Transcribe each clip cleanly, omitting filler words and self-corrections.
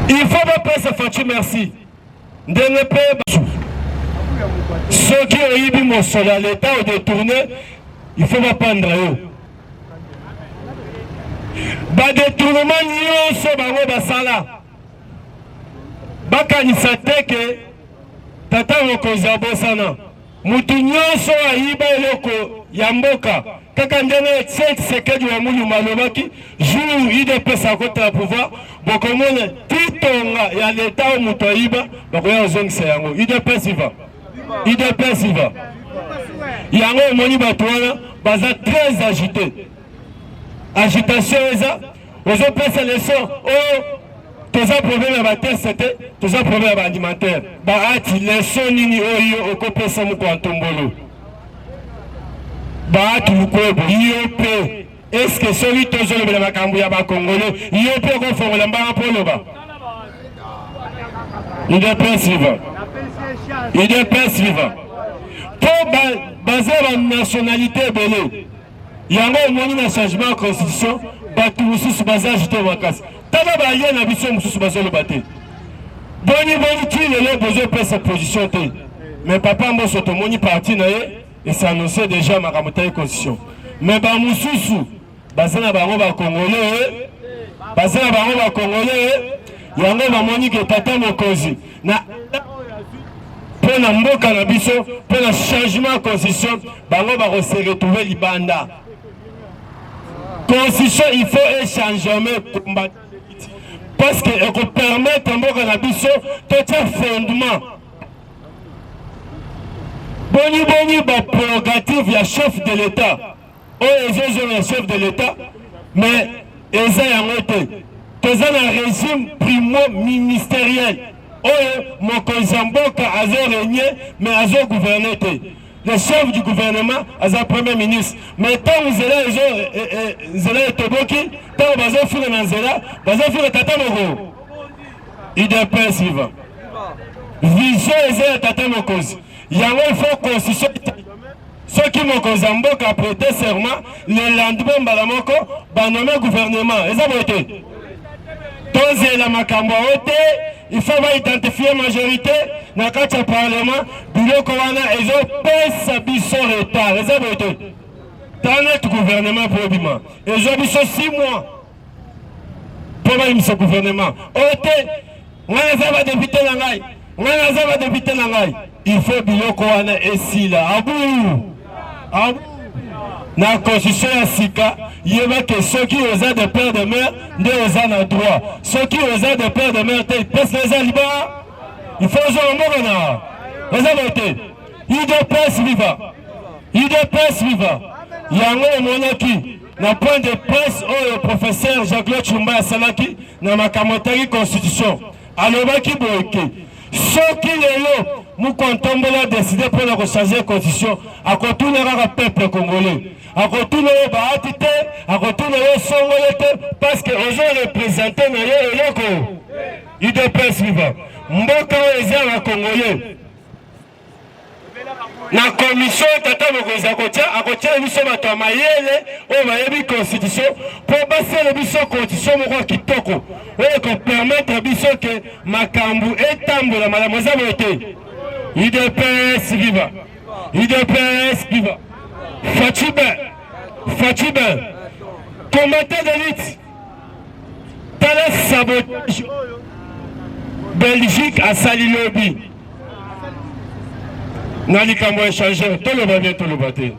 Il faut bapesa Fatshi merci ndenge mpe soki oyibi mosolo ya leta odetourne, il faut bapandre yo. Badetournement nyonso bango basala, bakanisa te ke tata mokonzi abosana. Mutu nyonso ayiba eloko ya mboka, kaka ndenge Etienne Tshisekedi wa Mulumba alobaki, jour UDPS akota pouvoir, bokomona titonga ya leta oyo moto ayiba, bakoya kozongisa yango. UDPS viva, UDPS viva. Yango omoni bato wana baza très agité, agitation eza ozopesa leçon oyo. Toza problème ya bateste te, toza problème ya baalimentaire. Bahati, leçon nini oyo okopesa moko ya ntombolo? Bahati Lukwebo, yo mpe eske soki tozolobela makambo ya bakongole, yo mpe okofongola mbanga mpo oloba? UDPS viva, UDPS viva. Mpo baza banationalité ebele, yango omoni na changement ya constitution bato mosusu baza agite makasi. Tala baye na biso mosusu bazoloba te, boni boni ti lelo bozopesa position te. Mais papa Mboso, tomoni parti na ye esannonce déjà makambo tai constitution, mais bamosusu baza na bango bakongole, baza na bango bakongole. Yango bamoni ke tata mokonzi na mpo na mboka na biso, mpo na changement ya constitution, bango bakose retrouve libanda. Constitution il faut echangement combat, parce que ekopermettre mboka na biso totia fondement. Boni boni baprerogative ya chef de l'État oyo ezozonga ya chef de l'État, mais eza yango te. Toza na régime primo ministériel oyo mokonzi ya mboka azo régner mais azo gouverner te. Le chef du gouvernement aza premier ministre, mais ntango nzela ezo nzela etoboki, ntango bazofula na nzela, bazofula tata moko. UDPS viva. Vision eza ya tata mokonzi, yango il faut constitution. Soki mokonzi ya mboka aprêter serment, le lendemain mbala moko banome gouvernement. Eza boye te, tozela makambo oyo te. Il faut baidentifie majorité na kati ya parlement. Biloko wana ezopesa biso retard, eza boye te. Tala gouvernement mpo obima, ezwa biso 6 mois mpo bayimisa gouvernement oyo te. Ngai naza badéputé na ngai, ngai naza badéputé na ngai. Il faut biloko wana esila. Abu abu na constitution ya sika, yeba ke soki oza de père de mère nde oza na droit, soki oza de père de mère te, place eza liba, il faut ozonga mboka na. Eza boye te. UDPS viva, UDPS viva. Yango omonaki na point de presse oyo professeur Jacques Chumba asalaki na makambo etali constitution, alobaki boye ke soki lelo Mukontombola adécider mpona kochanger constitution, akotuna kaka peuple congolais, akotuna yo Bahati te, akotuna yo songolo te, parce que ozo représente na yo eloko. UDPS viva. Mboka oyo eza ya bacongolais. Na commission tata mokonzi akotia, akotia biso bato ya mayele oyo bayebi constitution mpo basala biso constitution moko ya kitoko oyo ekopermettre biso ke makambo etambola malamu. Eza boye te. UDPS viva, UDPS viva. Fatshi be, Fatshi be, combattant d'élite. Tala sabotage Belgique asali lobi na likambo ya échangeur. Toloba bien, toloba te,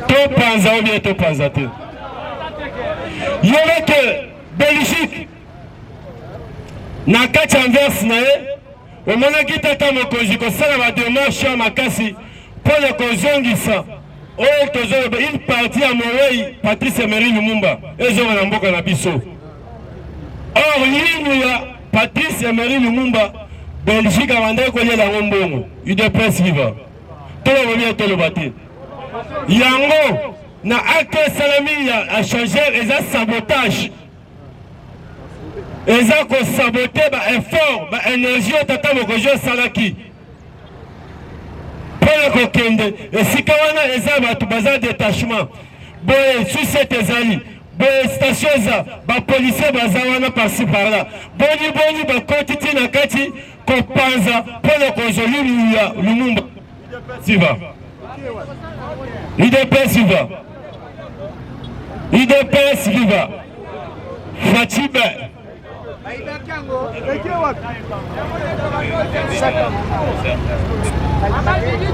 topanza ou bien topanza te. Yoba ke Belgique na kati ya Anvers na ye omonaki tata mokonzi kosala badémarche ya makasi mpo na kozongisa oyo tozoloba une partie ya mowei Patrice Emery Lumumba ezonga na mboka na biso. Or ligne ya Patrice Emery Lumumba, Belgique abandaki koliela yango mbongo. UDPS viva. Toloba bien, toloba te. Yango na acte esalami ya échangeur eza sabotage, eza kosaboter baeffort, baénergie oyo tata mokonzi asalaki mpona kokende esika wana. Eza bato baza détachement boye, sucette ezali. Boye station eza ba policiers baza wana par-ci par-là, boni boni bakoti ti na kati kopanza mpo na kozwa lulu ya Lumumba. Viva UDPS, viva UDPS, viva Fatshi be.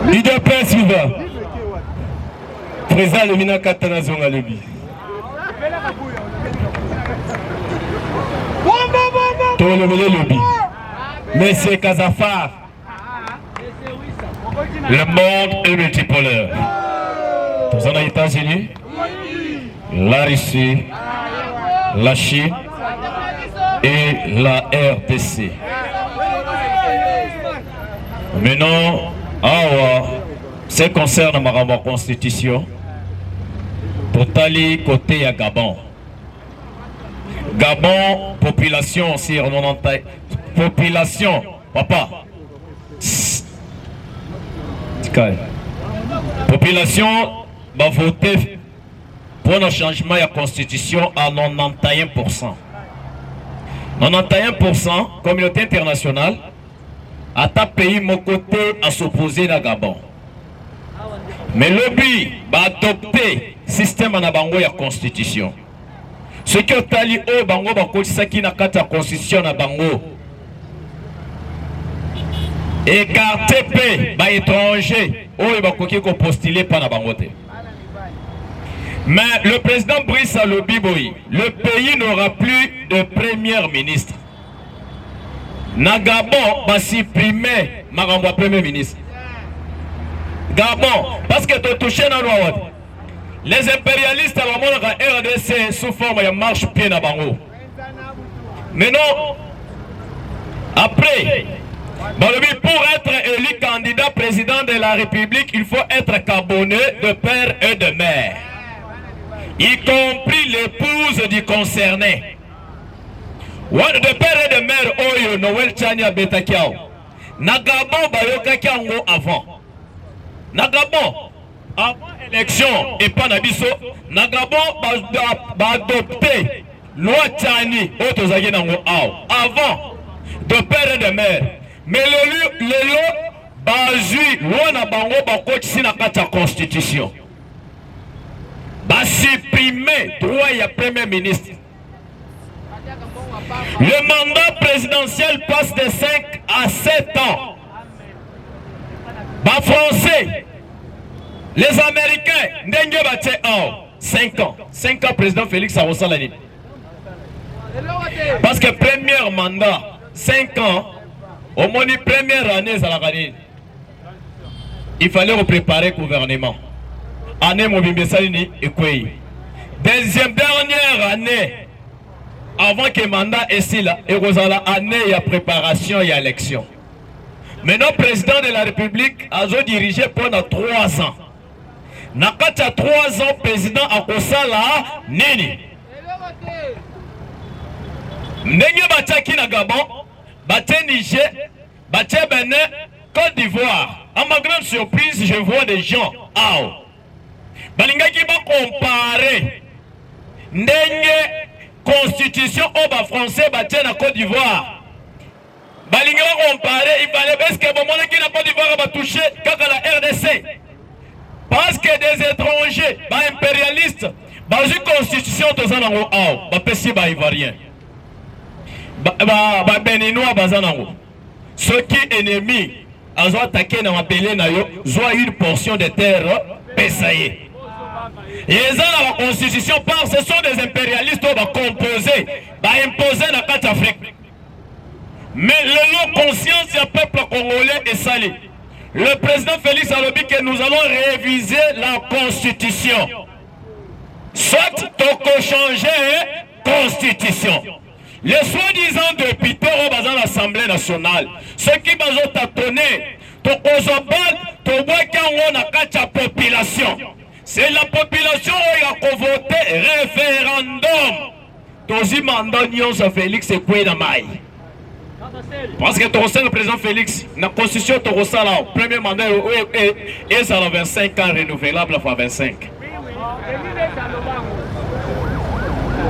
UDPS viva. Président alobi na kata nazonga lobi. Tolobele lobi. Monsieur Kazafar. Le monde est multipolaire. Toza na États-Unis, la Russie, la Chine et la RDC. Maintenant, awa ce concerne makambo ya constitution, totali côté ya Gabon. Gabon, population sur 90, population, papa. Tika. Population va voter pour le changement de la constitution à 91%. 91% communauté internationale ata pays moko te a s'opposer na Gabon. Mais lobi ba adopter système na bango ya constitution. Soki otali oyo bango bakotisaki na kati ya constitution na bango, écarte mpe ba étranger oyo bakoki kopostule mpa na bango te. Mais le président Brice alobi boye, le pays n'aura plus de premier ministre. Na Gabon ba supprimer makambo ya premier ministre. Gabon parce que to toucher na loi wapi? Les impérialistes bamonaka RDC sous forme ya marche pied na bango. Maintenant après balobi pour être élu candidat président de la République, il faut être abonné de père et de mère, y compris l'épouse du concerné. Wana de père et de mère oyo Noël Tshiani abetaki awa na Gabon bayokaki yango avant na Gabon avant élection epa na biso na Gabon baadopte loi Tshiani oyo tozalaki nango awa avant de père et de mère, mais lelo lelo bazwi loi na bango bakotisi na kati ya constitution, basupprime droit ya premier ministre. Le mandat présidentiel passe de 5 à 7 ans. Ba Français, les Américains, ndenge batie awa 5 ans. 5 ans président Félix akosala nini? Parce que premier mandat 5 ans, omoni première année ezalaka nini? Il fallait préparer gouvernement. Année mobimba esali nini? Ekwei. Deuxième dernière année avant que mandat esila, ekozala année ya préparation ya élection. Maintenant président de la République azo diriger pendant 3 ans. Na kati ya 3 ans président akosala nini? Ndenge batiaki na Gabon, batie Niger, batie Benin, Côte d'Ivoire. À ma grande surprise, je vois des gens awa balingaki bacompare ndenge constitution oyo bafrançais batie na Côte d'Ivoire, balingi bacompare. Il fallait parce que bomonaki na Côte d'Ivoire batouche kaka la RDC parce que des étrangers baimpérialistes bazwi constitution toza nango awa, bapesi baivoirien, babéninois baza nango. Soki ennemi azo attaquer na mabele na yo, zwa une portion de terre, pesa ye. Eza na baconstitution par ce sont des impérialistes oyo bacompose baimpose na kati Afrique. Mais lelo conscience ya peuple congolais esali, le président Félix alobi que nous allons réviser la constitution, soit tokochange constitution. Les soi-disant députés oyo baza na Assemblée nationale, soki bazotatone, tokozwa bal tobwaki yango na kati ya population. C'est la population oyo akovote référendum. Tozwi mandat nyonso, Félix ekwei na mai parce que tokosenga président Félix na constitution tokosala premier mandat oyo ezala 25 ans renouvelable fois 25.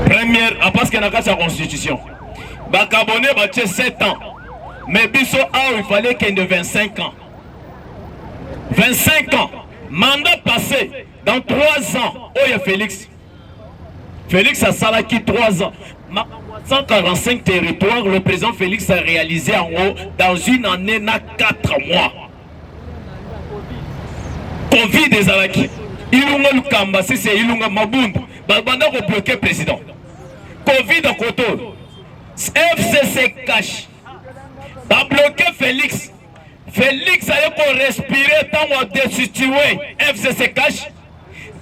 Première, ah, parce que na kati ya constitution bakabone batie 7 ans, mais biso awa il fallait kende 25 ans. 25 ans mandat passé dans 3 ans. Oyo Félix, Félix asalaki 3 ans, 145 territoires, le président Félix a réalisé en haut dans une année na 4 mois. Covid ezalaki, Ilunga Lukamba, sisi Ilunga Mabundu babanda kobloquer président. Covid akoto, FCC CACH babloquer Félix. Félix aye korespirer ntango adestitue FCC CACH.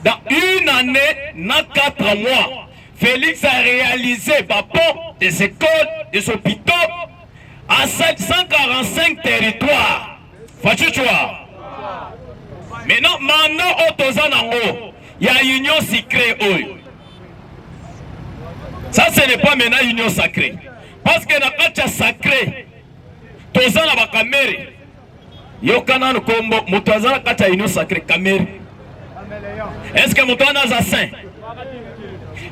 Dans une année na 4 mois, Félix a réalisé baponts, des écoles, des hôpitaux à 145 territoires. Fachuchwa. Maintenant, mandat oyo toza nango ya union sacrée oyo, ça, ce n'est pas maintenant union sacrée, parce que na kati ya sacré toza na baKamerhe. Yoka nanu kombo moto aza na kati ya union sacrée, Kamerhe. Est ce que moto wana aza saint?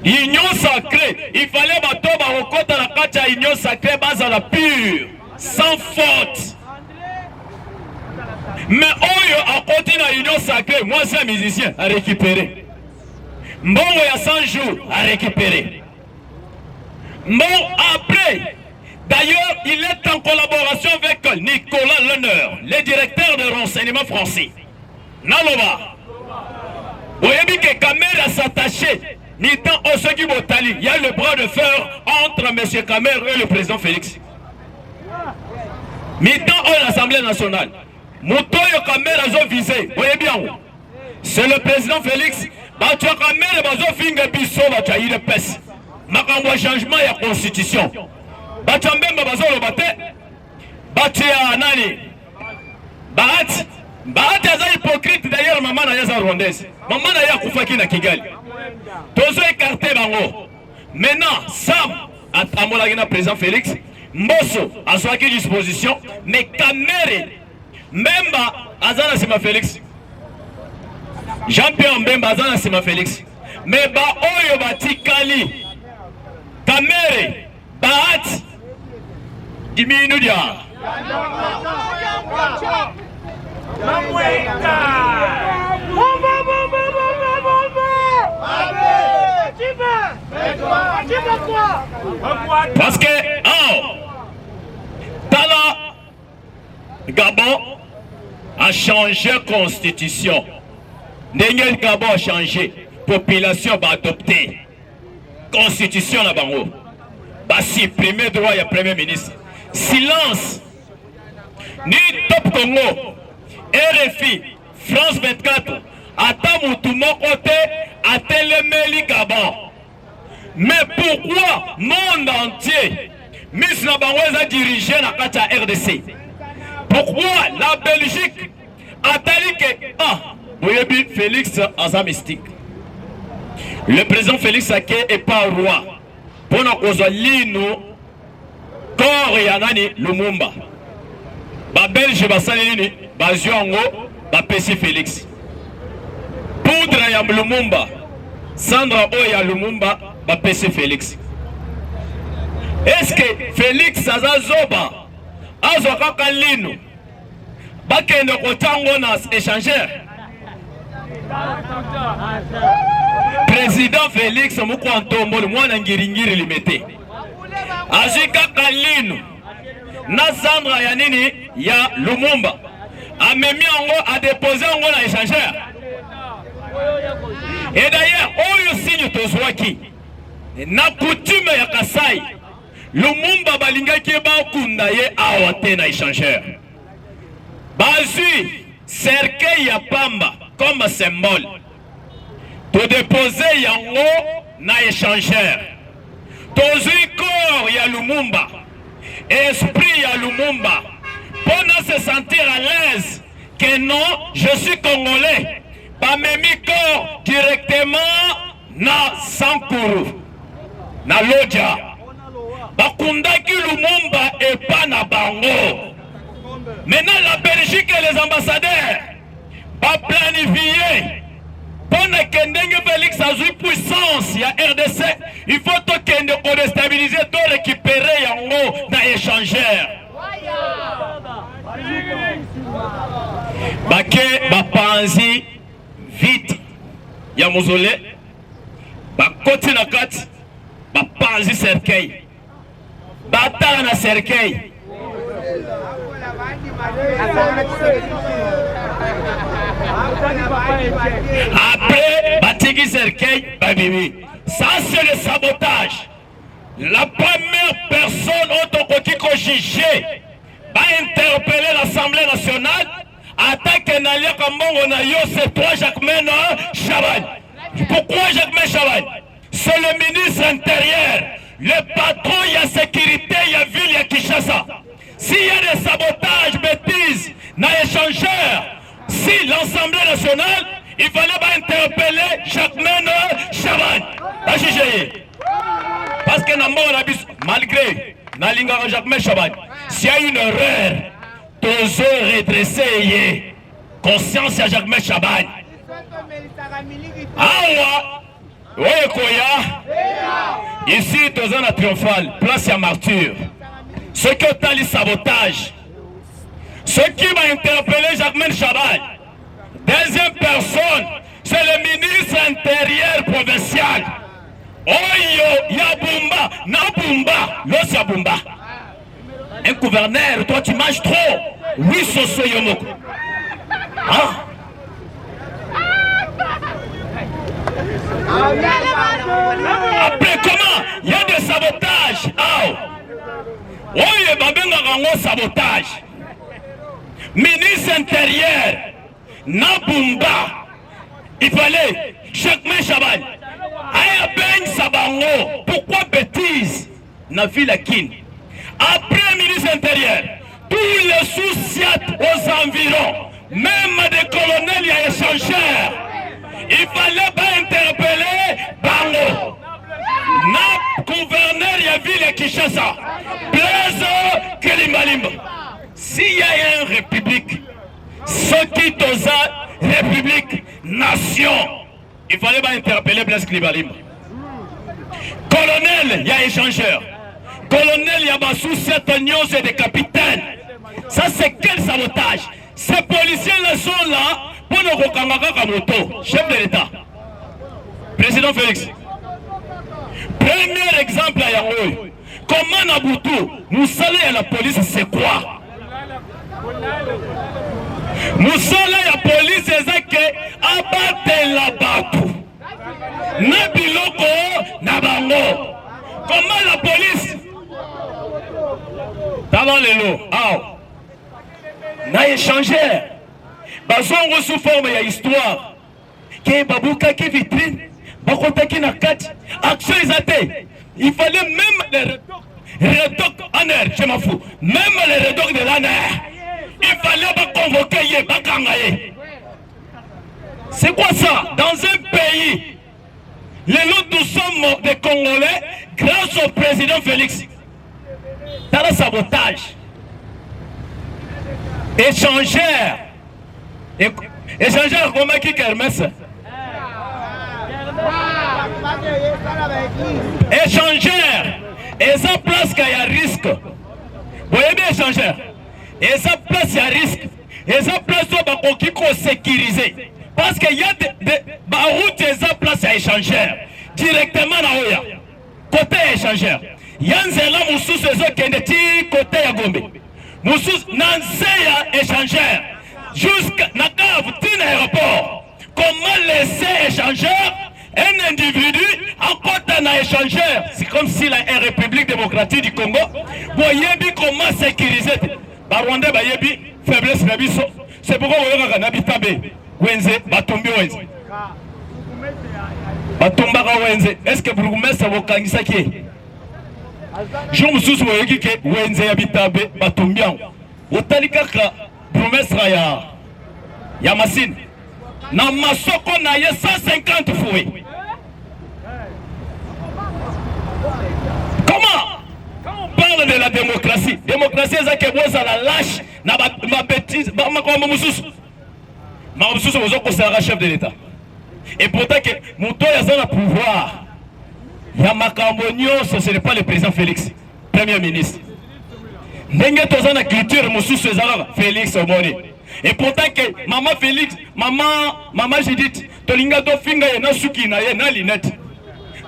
Union sacrée, il fallait bato bakokɔta na kati ya union sacrée bazala pure, sans faute. Mais oyo akoti na union sacrée, mwasi ya musicien arécupéré mbongo ya 100 jours, arécupéré. Bon, après, d'ailleurs, il est en collaboration avec Nicolas Lehner, le directeur de renseignement français. Naloba, oyebi ke Kamerhe s'attaché mitan oyo, soki botali, il y a le bras de fer entre M. Kamerhe et le président Félix. Mitan oyo, l'Assemblée nationale, moto oyo Kamerhe azovise, oyebi yango, c'est le président Félix. Bato ya Kamerhe bazofinga biso bato ya UDPS, makambo ya changement ya constitution. Bato ya Mbemba bazoloba te. Bato ya nani, Bahati, Bahati aza hypocrite. D'ailleurs, mama na ye aza rwandaise, mama na ye akufaki na Kigali. Tozo écarte bango. Maintenant, Sam atambolaki na président Félix, Mboso azwaki disposition, mais Kamerhe, Mbemba aza na nsima Félix, Jean-Pierre Mbemba aza na nsima Félix. Mais baoyo batikali, Kamerhe, Bahati, diminu dia. Mamwenda! Bomba, bomba, bomba, bomba! Tu veux? Tu veux quoi? Parce que oh, tala, Gabon a changé constitution. Ndenge Gabon a changé, population baadopte constitution na bango, basupprime droit ya premier ministre. Silence, ni Top Congo, RFI, France 24, ata mutu moko te atelemeli Gabon. Mais pourquoi monde entier miso na bango eza dirige na kati ya RDC? Pourquoi la Belgique atali ke, ah, boyebi Félix aza mystique? Le président Félix ake epa roi mpona kozwa lino, corps ya nani, Lumumba. Babelge basali nini? Bazwi yango, bapesi Félix poudre ya Lumumba, cendre oyo ya Lumumba, bapesi Félix. Est-ce Félix aza zoba? Azwa kaka lino, bakende kotia yango na échangeur? Président Félix moko antomboli mwana ngiringiri limete, azwi kaka lino na cendre ya nini, ya Lumumba, amemi yango, adepose yango na échangeur. Et d'ailleurs, oyo signe tozwaki na coutume ya Kasai, Lumumba balingaki bakunda ye awa te na échangeur. Bazwi cercueil ya pamba comme symbole, todepose yango na échangeur. Tozwi corps ya Lumumba, esprit ya Lumumba, mpo na se sentir à l'aise que non, je suis congolais. Bamemi corps directement na Sankuru, na Lodja, bakundaki Lumumba epa na bango. Maintenant, la Belgique et les ambassadeurs baplanifie mpo na Komona ke ndenge Felix azwi puissance ya RDC, il faut tokende kodestabiliser to récupérer yango na échangeur. Bake bapanzi vitre ya mausolée, bakoti na kati, bapanzi cercueil, batala na cercueil. Après, batiki cercueil, babimi. Ça, c'est le sabotage. La première personne oyo tokoki kojuge bainterpelle l'Assemblée nationale atake naliaka mbongo na yo, c'est toi Jacquemain Chaban. Pourquoi Jacquemain Chaban? C'est le ministre intérieur, le patron ya sécurité ya ville ya Kinshasa. S'il y a des sabotages, bêtises na échangeur, si l'Assemblée nationale, il fallait ba interpeller Jacquemain Chaban, bajuge ye parce que na mbongo na biso, malgré nalingaka Jacquemain Chaban, s'il y a une erreur, tozo redresser ye conscience ya Jacquemain Chaban. Awa oyo ekoya ici, toza na Triomphal, place ya martyr. Soki otali sabotage, soki bainterpelle Jacquemain Chaban, deuxième personne, c'est le ministre intérieur provincial oyo ya Bumba na Bumba, losi ya Bumba. Un gouverneur, toi tu manges trop. Oui, soso yo moko. Ah. Après comment? Il y a des sabotages. Ah. Oyo babengaka yango sabotage. Ministre intérieur na Bumba, il fallait Jacquemain Chaban aya bengisa bango. Pourquoi bêtise na ville ya Kin? Après ministre intérieur, tous les sous-ciat aux environs, même des colonels ya échangeurs, il fallait pas interpeller bango na gouverneur ya ville ya Kinshasa, Blaise Kilimbalimba. S'il y a une république, soki toza république nation, il fallait pas interpeller Blaise Kilimbalimba, colonel ya échangeur, colonel ya basous-ciat nyonso, des capitaines. Ça, c'est quel sabotage? Ces policiers là sont là mpo na kokanga kaka moto, chef de l'État, président Félix. Premier exemple ya yango oyo, comment na butu, mosala ya la police, c'est quoi? Mosala ya police eza ke abatela bato na biloko na bango. Comment la police, tala lelo awa na échangeur, bazongo sous forme ya histoire ke babukaki vitrine, bakotaki na kati, action eza te. Il fallait même les retocs ANR, je m'en fous, même les retocs de l'ANR, il fallait baconvoquer ye, bakanga ye. C'est quoi ça dans un pays? Lelo nous sommes des Congolais grâce au président Félix. Tala sabotage, échangeur, échangeur akomaki kermesse. Échangeur eza place ka ya risque. Boyebi, échangeur eza place ya risque, eza place oyo bakoki kosécuriser parce que ya baroute eza place ya échangeur directement na oya côté ya échangeur, ya nzela mosusu ezokende ti côté ya Gombe, mosusu na nse ya échangeur jusqu'à na cave ti na aéroport. Comment laisser échangeur, un individu akota na échangeur? C'est comme si la République démocratique du Congo, boyebi comment sécuriser te. Barwandais bayebi faiblesse na biso. C'est pourquoi boyokaka na Bitabe, wenze batumbi, wenze batumbaka wenze. Est ce que bourgmestre bokangisaki ye? Jour mosusu boyoki ke wenze ya Bitabe batumbi yango, otali kaka bourgmestre ya Masine na masoko na ye 150 fouet. Comment, quand on parle de la démocratie, démocratie eza ke bozala lâche na babêtise, makambo mosusu, makambo mosusu bozokosalaka chef de l'État. Et pourtant que moto oyo aza na pouvoir ya makambo nyonso, ce n'est pas le président Félix, premier ministre. Ndenge toza na culture mosusu, eza kaka Félix omoni. Et pourtant que mama Félix, mama Judith, tolinga tofinga ye na suki na ye na lunettes,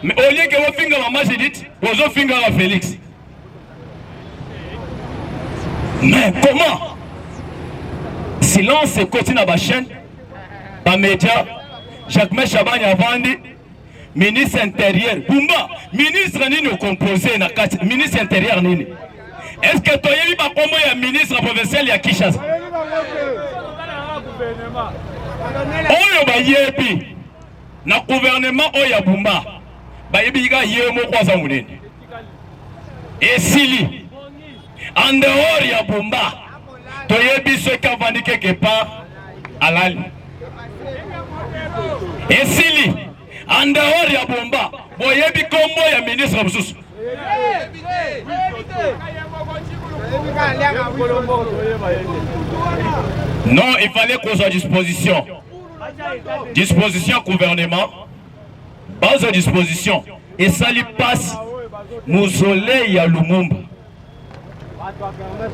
mais au lieu que bofinga mama Judith, bozofinga kaka Félix. Mais comment silence ekoti na bachaîne, bamédia? Jacquemain Shabani avandi ministre intérieur. Bumba ministre nini ocompose na kati ministre intérieur nini? Est ce que toyebi bakombo ya ministre provincial ya Kinshasa oyo bayebi na gouvernement oyo ya Bumba? Bayebi kaka ye moko aza monene, esili. En dehors ya Bumba, toyebi soki avandi quelque part, alali, esili. En dehors ya Bumba, boyebi kombo ya ministre mosusu? Non, il fallait kozwa disposition, gouvernement bazwa disposition. Esali mpasi, mausolée ya Lumumba,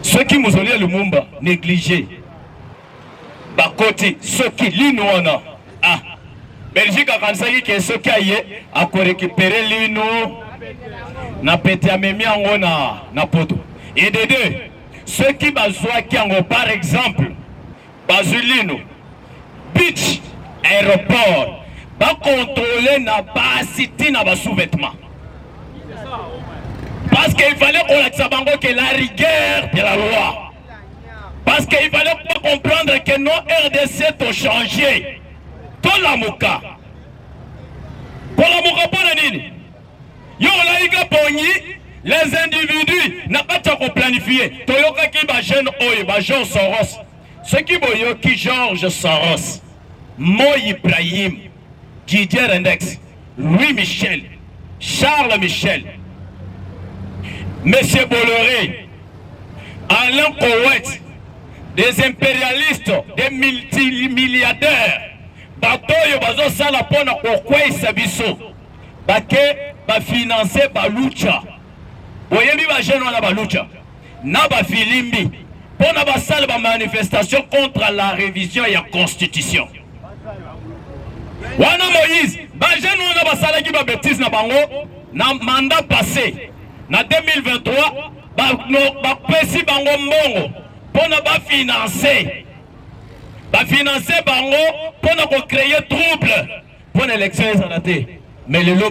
soki mausolée ya Lumumba négligé, bakoti soki lino wana. Ah, Belgique akanisaki ke soki aye akorécupérer lino na pete, amemi yango na poto. Et de deux, soki bazwaki yango, par exemple bazwi lino beach, aéroport, bacontrôle na basi ntina basous-vêtement, parce qu'il fallait kolakisa bango que la rigueur de la loi, parce qu'il fallait pas comprendre que non, RDC tochanger, tolamuka. Kolamuka mpona nini? Yo olayika pongi les individus na kati ya koplanifier. Toyokaki bajeune oyo, bageorge Soros. Soki boyoki George Soros, Mo Ibrahim, Didier Reynders, Louis Michel, Charles Michel, monsieur Bolloré, Alain Cowet, des impérialistes, des multimilliardaires, bato oyo bazosala mpona kokweyisa biso, bake bafinancer balucha. Boyebi bajeune wana, balucha na bafilimbi mpona basala bamanifestation contre la révision ya constitution wana. Moïse, bajeune wana basalaki babêtises na bango na mandat passé na 2023. Bapesi bango mbongo mpona bafinancer bango mpona kocréer trouble, mpona élection ezala te. Mais lelo